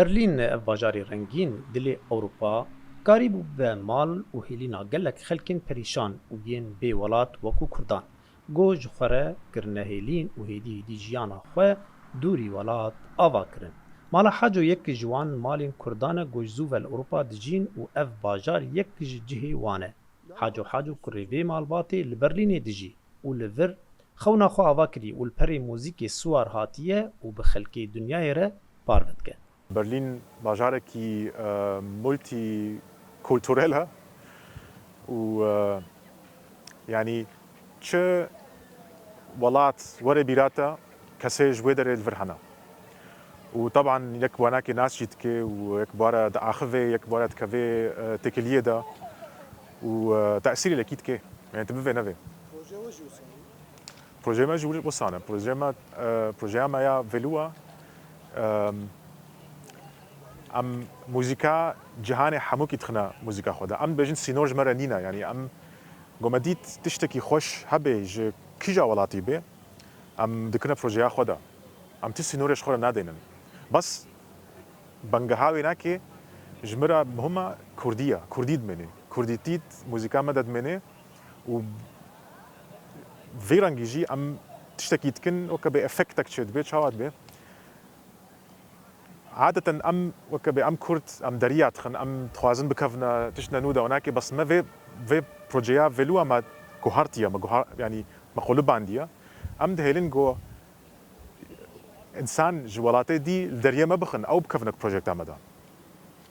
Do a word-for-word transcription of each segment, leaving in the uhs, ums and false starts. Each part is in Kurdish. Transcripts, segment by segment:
Berlîn, ev bajarê rengîn dilê Ewropa, karîbû bibe mal û hêlîna gelek xelkên perîşan û yên bê welat wekû Kurdan. Go ji xwe re kirine hêlîn û hêdî hêdî jiyana xwe dûrî welat ava kirin. Mala Haco yek ji wan malên Kurdan e go ji zû ve li Ewropa dijîn û ev bajar yek ji cihê wan e. Haco Haco kurê vê malbatê li Berlînê dijî û li vir xewna xwe ava kirî û li perê muzîkê siwar hatiye û bi xelkê dinyayê re parve dike. Berlîn bajarekî, e, multîkulturel e û, e, yanî çi welat were bîra te, kesê ji wê derê li vir hene. Û teban yek wanakê nas jî dike û yek bare diaxivê, yek bare dikevê, e, têkiliyê de û, e, tesîrê lekî dike. Yani tu bivê nevê. Proje we jî wisa ye? Projeyê me jî wisa ne. Projeyê me, e, projeya me ya vêlû e. Em, em muzîka cîhanê hemûkî dixine muzîka xwe de. Em dibêjin sînor ji me re nîne. Yani em go me dît tiştekî xweş hebe ji kîja welatî bê, em dikine projeya xwe de. Em ti sînorê ji xwe re nadênin. Bes bengeha wê nake ji min re muhim e kurdî ye. Kurdî dimêne. Kurdîtî muzîka me de dimêne û vî rengî jî em tiştekî dikin weke bê efektek çê dibe, çawa dibe? Adeten em weke bê em Kurd, em deriya dixin, em dixwazin bikevine tiştine nû de û nake, bes me vê, vê projeya vêlûa me guhartiye, me guhar, yanî me qolibandiye. Em dihêlin ku însan ji welatê dî li deriyê me bixin, ew bikevine projekta me de.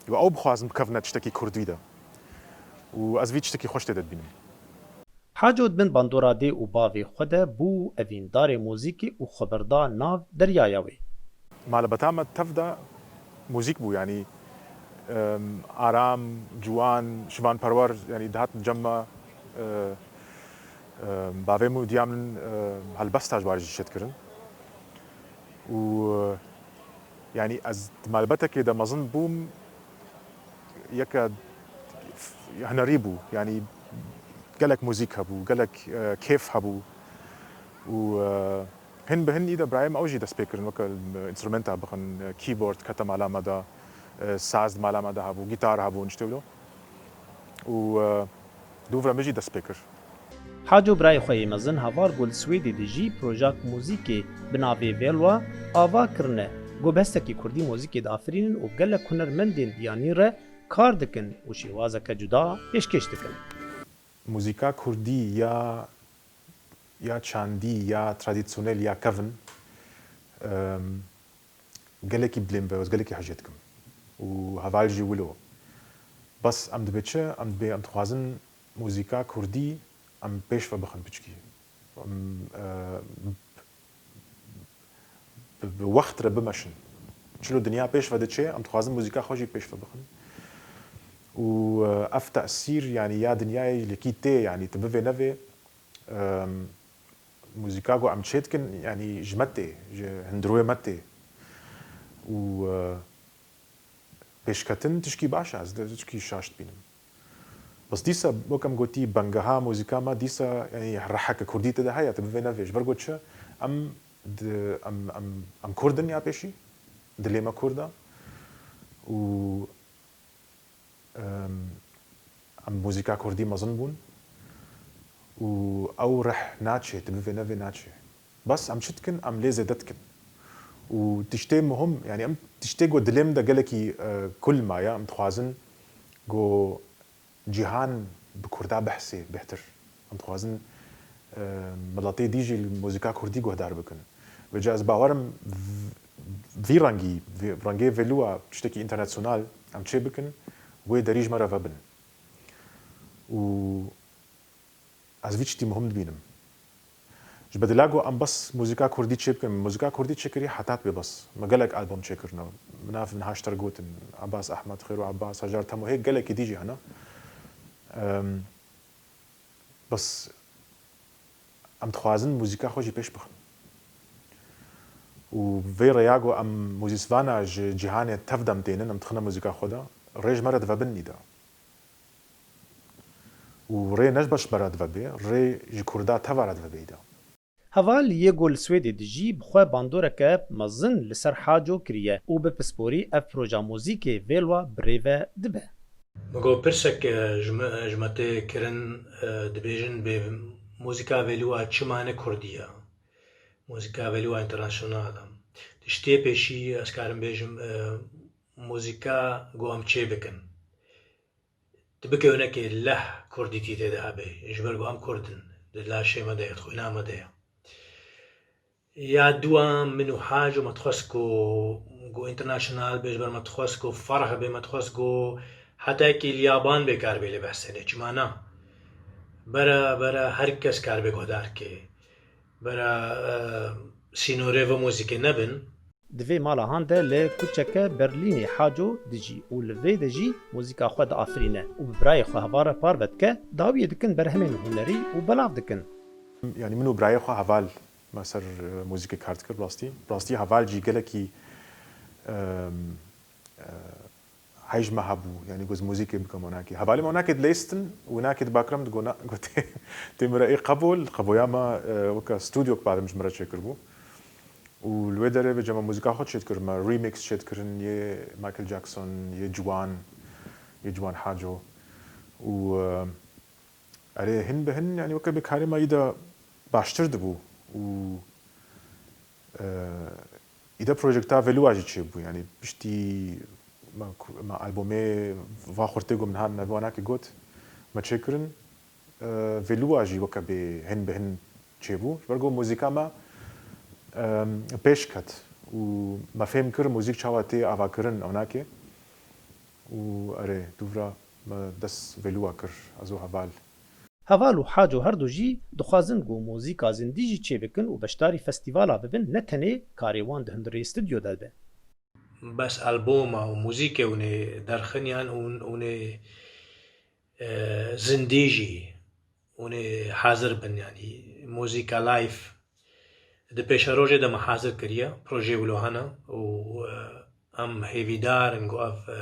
Û ew bixwazin bikevine tiştekî kurdî de. Û ez vî tiştekî xweş tê de dibînim. Haco di bin bandora dê û bavê xwe de bû evîndarê muzîkê û xwe birda nav deryaya wê. Malbata me tev de muzîk bû, yanî, em, Aram, Ciwan, Şivan Perwer, yanî dihatin cem me, e, e, bavê min û diya min, e, helbesta ji wan re jî çêdikirin. Û, e, yanî ez di malbetekê de mezin bûm, yeke hunerî bû, yanî gelek muzîk hebû, gelek, e, kêf hebû û, e, hin bi hin î de birayê me ew jî dest pê kirin, weke, e, înstrumenta bixin, e, keyboard kete mala me de, e, saz di mala me de hebû, gîtar hebû, tiştê wilo. Û, e, dûvre min jî dest pê kir. Haco birayê xwe yê mezin heval ku li Swêdê dijî projak muzîkê bi navê Vêlwa ava kirine, ku bi hestekî kurdî muzîkê diafirînin û gelek hunermendên biyanî re kar dikin û şêwazeke cuda pêşkêş dikin. Muzîka kurdî ya, ya çandî, ya tradisyonel, ya kevin, em, gelekî bilêm ve, ez gelekî hejê dikim. Û heval jî wilo. Bes em dibê çi? Em dibê, em dixwazin muzîka kurdî em pêş ve bixin piçkî. Em, e, bi, bi wext re bimeşin. Çilo dinya pêş ve diçe, em dixwazin muzîka xwe jî pêş ve bixin. Û, e, ev tesîr, yanî ya dinyayê lekî tê, yanî tu bivê nevê, em, muzîka ku em çê dikin, yanî ji me tê, ji hundirê me tê. Û, e, pêşketin tişkî baş e, ez de tişkî şaş dibînim. Bes dîsa, wek em gotî, bengeha muzîka me dîsa, yanî reheke kurdî tê de heye, tu bivê nevê. Ji ber ku çi? Em di, em, em, em kurd in ya pêşî, dilê me kurd e. Û, em, em muzîka kurdî mezin bûn. Û ew reh naçê, tu bivê nevê naçê. Bes em çi dikin? Em lê zêde dikin. Û tiştê muhim, yanî em tiştê ku dilê min de gelekî, e, kul maye, em dixwazin ku cîhan bi kurda behsê bêhtir. Em dixwazin, e, miletê dî jî li muzîka kurdî guhdar bikin. Vêca ez bawer im v-, vî rengî, vî rengê vêlûa tiştekî înternasyonal em çê bikin, wê derî ji me re vebin. Û ez vî tiştî muhim dibînim. Ji bedila ku em bes muzîka kurdî çêbikin, muzîka kurdî çêkirî heta dibê bes. Me gelek album çêkirine. Bi nav niha ji te re gotin, Abbas Ahmed, Xêro Abbas, Hajar Temo, hê gelekî dî jî hene. Em, bes em dixwazin muzîka xwe jî pêş bixin. Û vê rêya ku em muzîsvana ji cîhanê tev de em tênin, em dixine muzîka xwe de, rê ji me re divebin nî de. Û rê ne ji beş me re divebê, rê ji kurda teva re divebê îda. Heval yê ku li Swêdê dijî bi xwe bandoreke mezin li ser Haco kiriye û bi pisporî ev proja muzîkê vêlwa bi rê ve dibe. Min got pirsek e, ji me, ji me tê kirin, e, dibêjin bê muzîka vêlwa çima ne kurdî ye? Muzîka vêlwa internasyonal e. Tiştê pêşî ez karim bêjim, e, muzîka ku em çê bikin. Tu bike wênekê leh kurdîtî tê de hebe, ji ber ku em kurd in, di laşê me de ye, di xwîna me de ye. Ya dua min û Haco me dixwest ku, ku international bê, ji ber me dixwest ku ferh bê, me dixwest ku heta yekî li yaban bê kar bê lê behs tenê. Çima na? Bere, bere her kes kar bê guhdar ke. Bere, e, sînorê ve muzîkê nebin. Di vê mala han de li kuçeke Berlînê Haco dijî û li vê de jî muzîka xwe diafirîne û bi birayê xwe Heval re parve dike, dawiyê dikin berhemên hunerî û belav dikin. Yanî min û birayê xwe Heval me ser, e, muzîkê kar dikir, rastî. Rastî Heval jî gelekî, em, e, hej me hebû, yanî goz muzîkê bikim onakê. Hevalê me onakê dilêstin, winakê dibakirim digo na, go tê, tê min re ê qebol, qeboya me, e, weke studyok badem ji min re çêkiribû. Û li wê derê vêca me muzîka xwe çêdikir, me remix çêdikirin yê Michael Jackson, yê Ciwan, yê Ciwan Haco. Û, e, erê hin bi hin, yanî weke bê karê me yî de baştir dibû. Û, e, yî de projekta Vêlûa jî çêbû. Yanî piştî me, me albûmê va xurtê ku min hat me vê wanakê got, me çêkirin. E, Vêlûa jî weke bê hin bi hin çêbû. Ji ber ku muzîka me, em, pêş ket û me fêm kir muzîk çawa tê avakirin ewnakê. Û erê, dûvra me dest Vêlûa kir, ez û Heval. Heval û Haco her du jî dixwazin ku muzîka zindî jî çêbikin û beşdarî festîvala bibin, ne tenê karê wan di hundirê stûdyo de be. Bes albûma û muzîkê hûn ê derxin yan hûn, hûn ê, e, zindî jî hûn ê hazir bin, yanî muzîka live. Di pêşerojê de me hazir kiriye, projeyê wilo hene û, e, em hêvîdar in ku ev, e,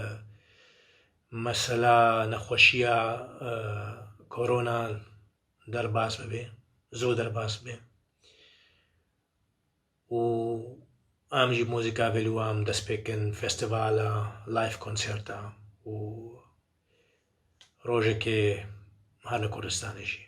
mesela nexweşiya, e, korona derbas bibe, zû derbas bibe. Û em jî muzîka Vêlûa em dest pê kin festîvala, live konserta û rojekê herne Kurdistanê jî.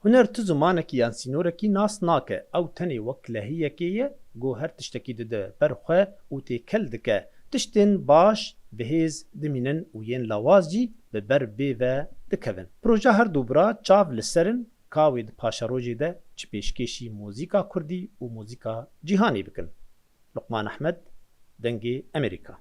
Huner tu zimanekî yan sînorekî nas nake, ew tenê wek lehiyekê ye, ku her tiştekî dide ber xwe û têkel dike. Tiştên baş bi hêz dimînin û yên lawaz jî bi ber bê ve dikevin. Proja her du bira çav li ser in, ka wê di paşerojê de çi pêşkêşî muzîka kurdî û muzîka cîhanê bikin. Luqman Ehmed, Dengê Emerîka.